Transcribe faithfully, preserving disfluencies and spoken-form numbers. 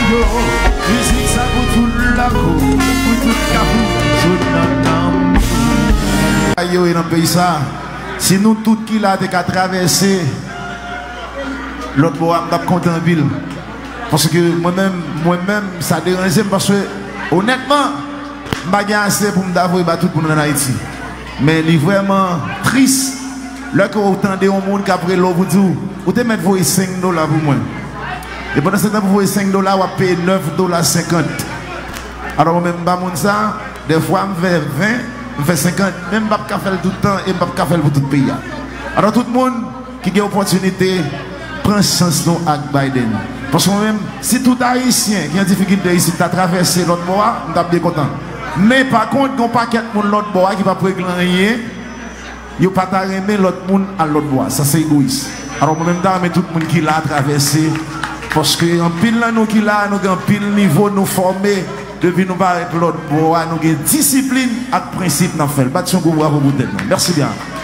Yo, mizik sa pou tout lakou, pou tout kafou, sot nan nanm. Yo, e nan peyi sa, si nou tout ki la te ka travèse lòt bò a, m t ap kontan anpil. Paske mwen menm, mwen menm, sa deranje m, paske, onètman, m pa gen ase pou m ta voye ba tout moun ann Ayiti. Men li vrèman tris lè ke w tande yon moun k ap rele w pou di w, ou te mèt voye senk dola pou mwen. E pandan se tan pou voye senk dola, w ap peye nèf dola senkant. Alò, mwen menm, m pa moun sa, dèfwa m fè ven, m fè senkant, men m p ap ka fè l tout tan e m p ap ka fè l pou tout peyi a. Alò, tout moun ki gen opòtinite, pran chans nou ak Biden. Paske mwen menm, si tout Ayisyen ki an difikilte isit ta travèse lòt bò a, m t ap byen kontan. Men, pa kont, gen yon pakèt moun lòt bò a ki p ap regle anyen, yo pa ta renmen lòt moun al lòt bò a. Sa se egoyis. Alò, mwen menm, m ta renmen tout moun ki la travèse, paske anpil nan nou ki la, nou gen anpil nivo, nou fòme, depi nou parèt lòt bò a, nou gen disiplin ak prensip n ap fè l. Bat yon gwo bravo pou tèt nou. Mèsi byen.